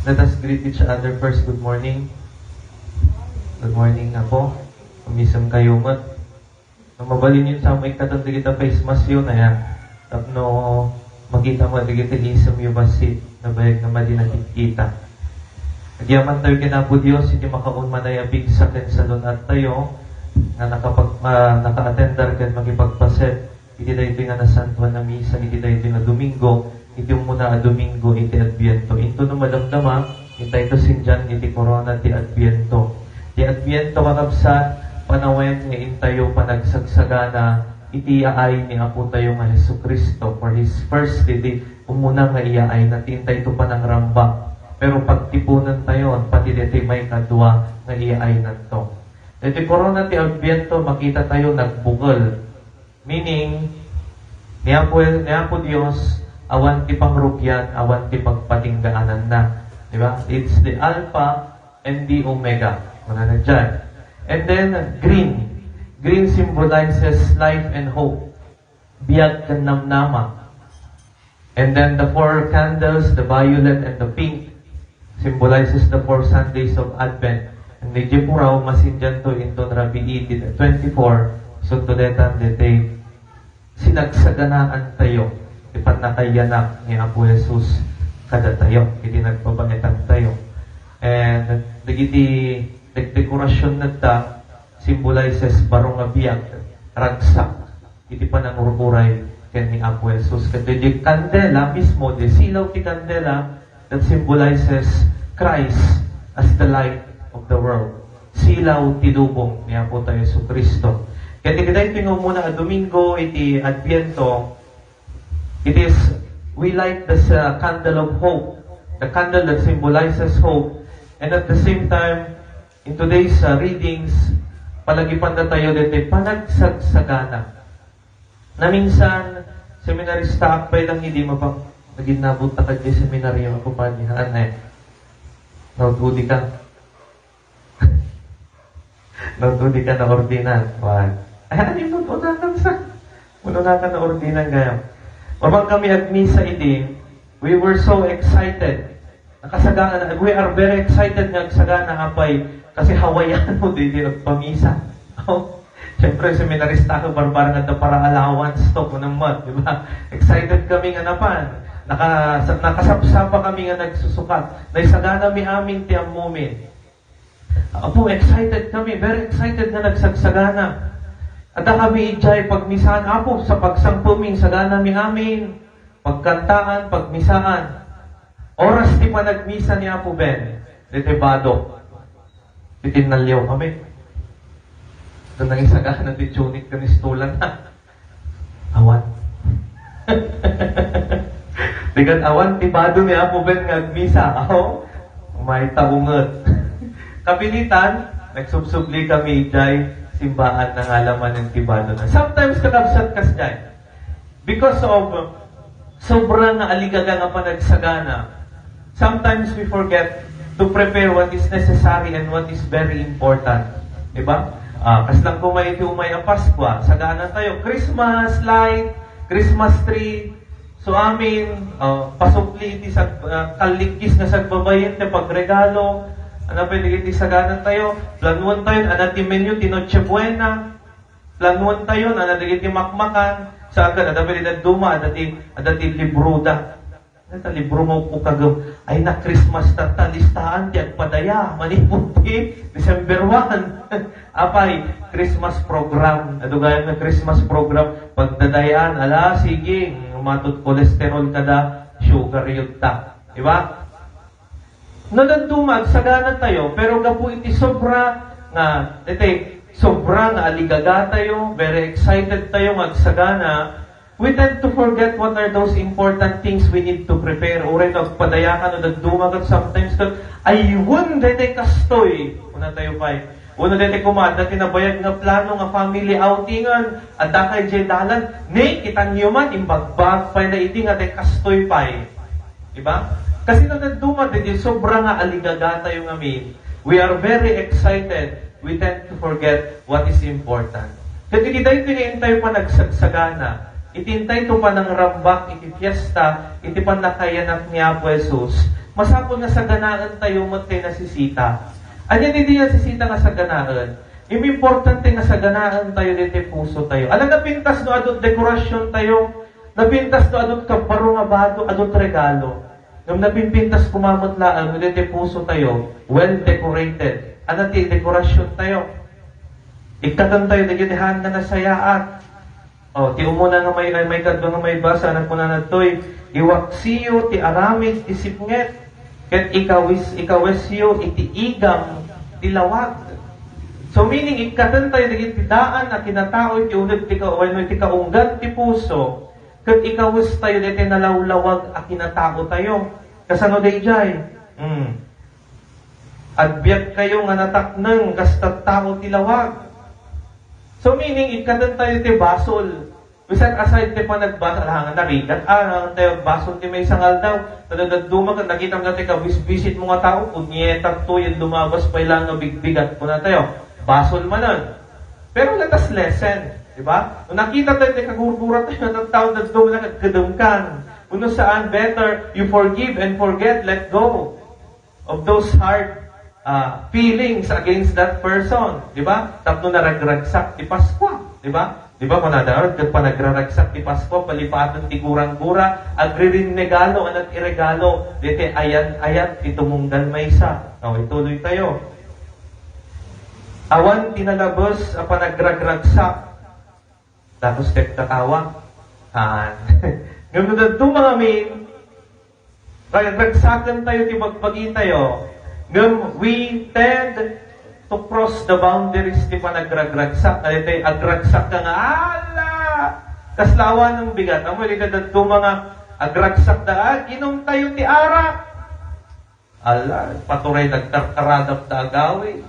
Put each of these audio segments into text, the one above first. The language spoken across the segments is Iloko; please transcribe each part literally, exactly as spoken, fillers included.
Let us greet each other first. Good morning. Good morning, Apo. Umisem kayo met. No mabalinyo, sa mo ikatan dagiti face mask yo, aya. Tapno makita mo dagiti isem yo bassit, nabayag nga madi nakikita. Agyaman tayo ken Apo Dios, iti makaun manay a pigsa ken salun-attayo, nga nakapag-, ah, naka-attendar ken makipagpaset iti daytoy nga nasantuan a misa, iti daytoy nga Domingo, iti umuna a Domingo iti Adbiento. Intono madamdama, intayto sindian iti korona ti Adbiento. Ti Adbiento, kakabsat, panawen nga intayo panagsagsagana iti yaay ni Apotayo nga Jesu-Cristo, for His first, iti umuna nga iyaayna, ti intayto panangrambak. Pero pagtiponentayon, pati daytoy maikadua nga iyaaynanto. Iti korona ti Adbiento, makita tayo nagbukel. Meaning, ni Apo, ni Apo Dios, awan ti pangrugian, awan ti pagpatinggaananna. Di ba? It's the Alpha and the Omega. Kunana diyan. And then, green. Green symbolizes life and hope. Biag ken namnama. And then the four candles, the violet and the pink, symbolizes the four Sundays of Advent. And medyo puraw, masindianto inton Rabii ti twenty-four, so to detan dete sinagsaganaantayo ti pannakayanak ni Apo Jesus kadatayo iti nagbabaetangtayo. And dagiti dek-, dekorasyon nagta symbolizes baro nga biag, ragsak, iti panangur-uray ken ni Apo Jesus. Ket diay kandela mismo, diay silaw ti kandela, that symbolizes Christ as the light of the world. Silaw ti lubong ni Apo tayo Jesu-Cristo. Ket iti daytoy nga umuna a Domingo iti Adbiento, it is, we light this, uh, candle of hope, the candle that symbolizes hope, and at the same time, in today's, uh, readings, palagipanda tayo ditoy panagsagsagana. Naminsan, seminaristaak pay lang idi mapang-, naginnabot ta kadi seminaryo ako pa di haan eh. Naududi ka. Naududi ka na ordinan. Wan. Ay, ano yung mutunakan sa? Mutunakan na ordinan kayo. Mabang kami agmisa idi, we were so excited. Nakasagana, we are very excited nga agsagana, apay, kasi Hawaiano, di, di nagpamisa. Oh, siyempre, seminarista ako, barbarang adda para allowance to, kunang mat, di ba? Excited kami nga napan. Naka-, nakasapsapa kami nga nagsusukat. Naisagana mi amin ti ammomin. Apo, excited kami, very excited nga nagsagsagana. Adda kami idiay pagmisaan, Apo, sa pagsangpemi, sagana mi amin, pagkantaan, pagmisaan. Oras ti panagmisa ni Apo Ben, ditoy bado. Iti naliaw kami. Doon nangisagana ti tunic ken istolan na. Awan. Dikan awan ti bado ni Apo Ben nga agmisa. Aw, mayta unget. Kapilitan, nagsubsubli kami idiay simbaan nga ala manen ti badona. Sometimes, kakabsat, kasdiay, because of sobra nga aligaga nga panagsagana, sometimes we forget to prepare what is necessary and what is very important. Di ba? Ah, kaslang kumay iti umay a Paskua, sagana tayo, Christmas light, Christmas tree, so amin, ah, pasukli iti sag-, ah, kallikkis nga sagbabayin ti pagregalo, ano pa iti sagana tayo, planuan tayo, ano ti menu ti Noche Buena, planuan tayo, ano dagiti makmakan, sa agad, adda pay dadduma, adda ti, adda ti libroda. Ita libro mo ko kagem, ay na Christmas ta, ta listaan ti agpadaya, manipud ti December one. Apay, Christmas program. Adu gayam nga Christmas program, pagdadayan, ala, sige, matut cholesterol kada, sugar yun ta. Di ba? No, dadduma, agsagana tayo, pero gapu iti sobra nga, iti sobra nga aligaga tayo, very excited tayo nga agsagana, we tend to forget what are those important things we need to prepare. Uray no agpadaya ka no dadduma ket sometimes ket, "Ay, wen, daytoy kastoy." Kuna tayo pay. Wenno daytoy koma, adda ti nabayag nga plano nga family outingan, adda kay jay dalan. Ne, kitanyo man, imbagbag pay na idi nga tay kastoy pay. Di ba? Kasi no dadduma, daytoy sobra nga aligaga tayo ngamin. We are very excited. We tend to forget what is important. Ket iti daytoy nga intayo panagsagsagana, iti intayto panangrambak iti fiesta, iti pannakayanak ni Apo Jesus, Masapul nga saganaentayo met ti nasisita. Ania daydi nasisita nga saganaen? Imimportante nga saganaentayo daydi pusotayo. Ala, napintas no adu ti dekorasiontayo, napintas no adu ti kabbaro nga bado, adu ti regalo. Ngem napimpintas koma met laeng no daydi pusotayo, well decorated. Ania ti dekorasiontayo? Ikkatentayo dagiti haan nga nasayaat. O, ti umuna nga may, ay, maikadua nga maibasa, nagkunana ditoy, "Iwaksiyo ti aramid ti sipnget, ket ikawis-, ikawesyo iti igam ti lawag." So, meaning, ikkatentayo dagiti daan a kinatao iti uneg ti ka-, wenno iti kaunggan ti puso, ket ikawestayo daytoy nalawlawag a kinataotayo. Kasano daydiay? Hmm. Agbiagkayo nga natakneng kas tattao ti lawag. So, meaning, ikkatentayo ti basol. Set aside ti panagbasol, alangan narigat, ah, tayo basol ti maysa nga aldaw. Tano dadduma ket nakitam daytoy kabisbisit mo nga tao, punyeta to, yan lumabas pay lang nga bigbigat, kunatayo, basol manen. Pero let us listen, di ba? No nakitatayo ti kagurguratayo nga tattao, dadduma na kadkedemkan. Wenno saan, better you forgive and forget, let go of those hard, ah, feelings against that person, di ba? Tapno naragragsak ti Paskua, di ba? Di ba, kunada, ket panagraragsak ti Paskua, palipaten ti gurang-gura, agririnregalo, anak iregalo, daytoy ayat-ayat ti tumunggal maysa. O, ituloytayo. Awan ti nalabes a panagragragsak. Datos ti agtatawa. Haan. Ngem no dadduma ngamin, ragragsakentayo ti bagbagitayo. Ngem we tend to cross the boundaries ti panagragragsak. Daytoy agragsak ka nga, ala! Kasla awanen bigat. Ammo, daytoy dadduma nga agragsak da, ah, inumtayo ti arak. Ala, paturay nagkarkaradap da agawi.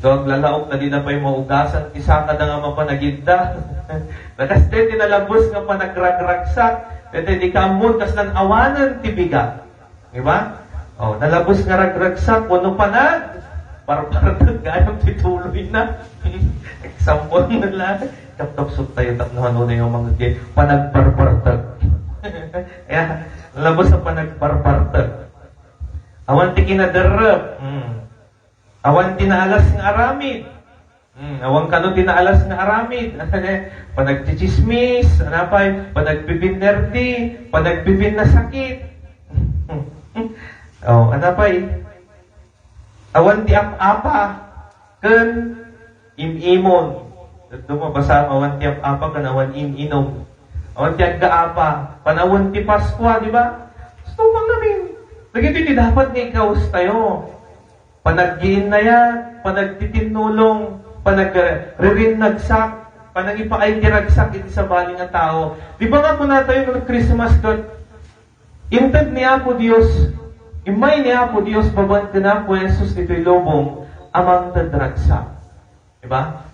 Do aglalaok na di na pay maugasan ti sakada nga mapan agidda. Nakas ti nalabes nga panagragragsak, daytoy di kaammuan kaslan awanen ti bigat. Di ba? O, nalabes nga ragragsak, wenno panag, parpartag gayam ti tuloy na. Example na lang. Kapkapsot tayo, tapno hano na yung mga panagparpartag. Kaya, nalabes ang panagparpartag. Awan ti kinaderrep. Hmm. Awan ti naalas nga aramid. Hmm. Awan kano ti naalas nga aramid. Panagchichismis, anapay, panagpipinnerdi, panagpipinnasakit. O, anapay. Awan ti ap-apa ken im-imon. Dadduma, basta awan ti ap-apa ken awan im-inom. Awan ti aggaapa. Panawen ti Paskua, di ba? Gusto mo ngamin. Dagiti ti dapat nga ikawestayo. Panaggiinnayat, panagtitinnulong, panagriringnagsak, panangipaay ti ragsak iti sabali nga tao. Di ba nga kunatayo no Christmas ket Inted ni Apo Dios, immay ni Apo Dios babaen ken Apo Jesus ditoy lubong a mangted ragsak. Di ba?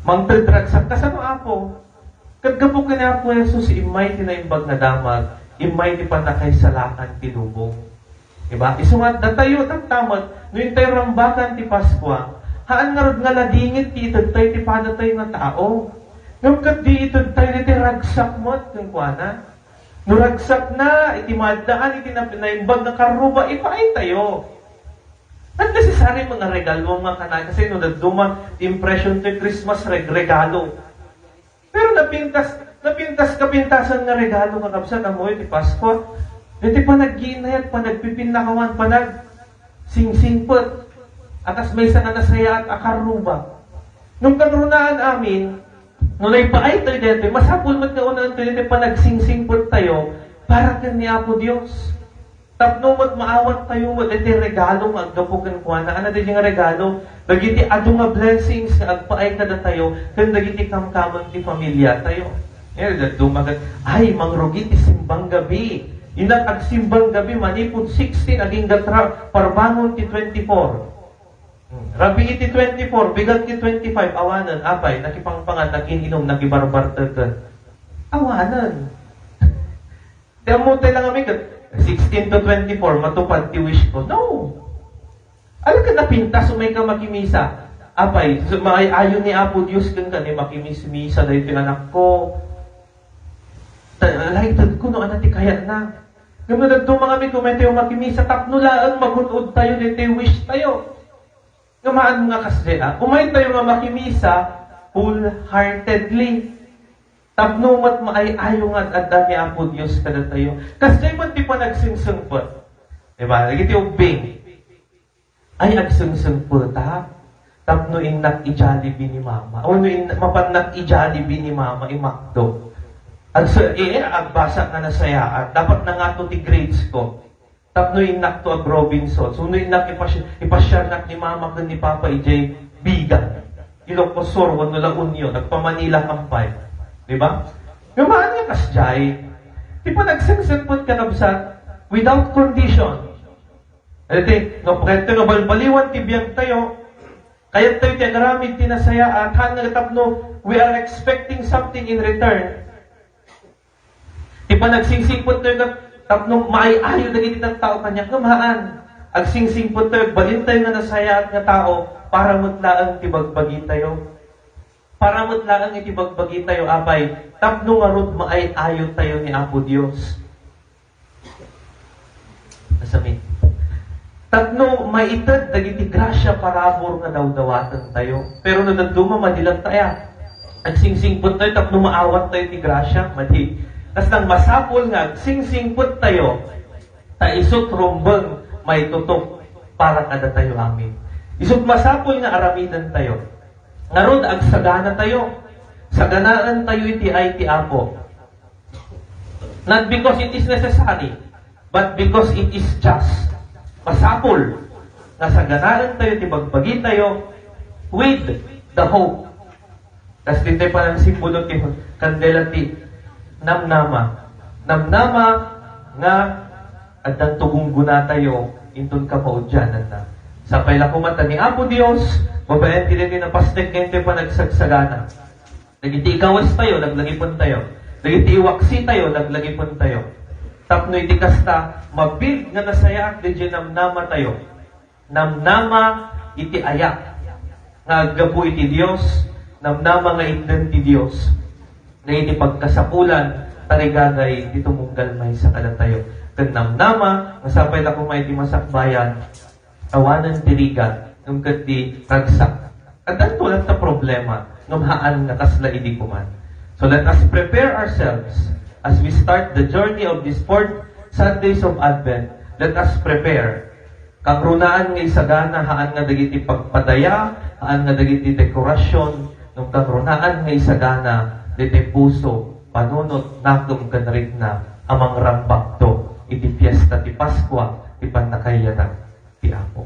Mangted ragsak. Kasano, Apo? Ket gapu ken Apo Jesus, immay ti Naimbag nga Damag, immay ti pannakaisalakan ti lubong. Di ba? Isu nga datayo, tatta met, no intay rambakan ti Paskua, haan ngarud nga ladingit ti itedtay ti padatayo nga tao. Ngem ket di itedtay ditoy ragsak met kenkuana. No ragsakna iti maaddaan iti na-, naimbag nga karruba, ipaaytayo. Not necessary nga regalo nga kana, kasi no dadduma, ti impression ti Christmas, reg-, regalo. Pero napintas, napintas, kapintasan nga regalo, kakabsat, ammoyo ti Pasko. Iti panaggiinnayat, panagpipinnakawan, panagsingsingpet. Akas maysa nga nasayaat a karruba. Nung kagrunaan amin, no naipaaytoy daytoy, masapul met nga unaentayo daytoy panagsingsingpet tayo para ken ni Apo Dios. Tapno met maawattayo met daytoy regalo nga aggapu kenkuana. Ania daytoy nga regalo? Dagiti adu nga blessings nga agpaay kadatayo ken dagiti kamkameng ti familiatayo. Ngayon, dadduma ket, ay, mangrugi ti simbang gabi. Innak agsimbang gabi, manipud sixteen, agingga tra-, parbangon ti twenty-four. Hmm. Rabii ti twenty-four, bigat ti twenty-five, awanen, apay, nakipangpangan, nakin-inom, nakibarbarteken. Awanen. Ti ammo tayo lang, amin, sixteen to twenty-four, matupad ti wish ko. No. Alam ka, napintas, umay ka makimisa. Apay, so, maay-ayo ni Apo Dios kenka, ni makimismisa daytoy anak ko. Ta-, laitedko no ania ti kayatna. Ngem no dadduma ngamin, umay tayo makimisa tapno laeng magun-od tayo ditoy wish tayo. Ngem haan nga kasdiay, ah, umay tayo nga makimisa wholeheartedly. Tapno met maay-ayo nga ad-adda ni Apo Dios kadatayo. Kasdiay met ti panagsingsingpet. Diba? Dagiti ubbing. Ay, agsingsingpetak tapno innak i-Jollibee ni Mama. O no in-, mapannak i-Jollibee ni Mama, i-McDo. Agsa-, eh, eh, agbasa nga nasayaat. Dapat nangato ti grades ko. Tapno innak to ag Robinsons. Wenno innak ipas-, ipasiarnak ni Mama ken ni Papa idiay Vigan, Ilocos Sur, wenno La Union, agpa-Manila kampay. Di ba? Ngem haan nga kasdiay, ti panagsingsingpet, kakabsat, without condition. Iti, no, kayat nga balbaliwan ti biag tayo, kayat tayo ti agaramid ti nasayaat, haan nga tapno we are expecting something in return. Ti panagsingsingpet tayo ket tapno maay-ayo dagiti tattao kaniak, ngem haan. Agsingsingpet tayo, agbalin tayo nga nasayaat nga tao para met laeng ti bagbagi tayo. Para met laeng iti bagbagi tayo, apay, tapno ngarud maay-ayo tayo ni Apo Dios. Asamin. Tapno maited dagiti grasia parabur nga dawdawaten tayo. Pero no dadduma, madi latta aya. Agsingsingpet tayo tapno maawat tayo ti grasia, madi. Kasla masapul nga agsingsingpet tayo, ta isut rumbeng maitutup para kadatayo amin. Isut masapul nga aramiden tayo. Ngarud, agsagana tayo. Saganaen tayo iti ay ti Apo. Not because it is necessary, but because it is just. Masapul nga saganaen tayo ti bagbagi tayo with the hope. Kas ditoy panangsimbulo ti kandela ti namnama. Namnama nga addan tugungguna tayo inton kamaudiananna. Sapay la koma ta ni Apo Dios, babaen ti daytoy napasnek ken ti panagsagsagana. Dagiti ikawes tayo, laglagipen tayo. Dagiti iwaksi tayo, laglagipen tayo. Tapno iti kasta, mabiit nga nasayaat daydiay namnama tayo. Namnama iti aya nga aggapu iti Dios, namnama nga itden ti Dios. Dagiti pagkasapulan, tarigagay ti tumunggal maysa kadatayo. Ken namnama nga sapay la koma iti masakbayan, awanen ti rigat, ngem ket ti ragsak. Addanto latta problema, ngem haan nga kasla idi koman. So let us prepare ourselves as we start the journey of these four Sundays of Advent. Let us prepare. Kangrunaan nga isagana, haan nga dagiti pagpadaya, haan nga dagiti dekorasyon, ngem kangrunaan nga isagana, ditoy puso, panunot, nakem ken rikna a mangrambakto iti fiesta ti Paskua, ti pannakayatan ti Apo.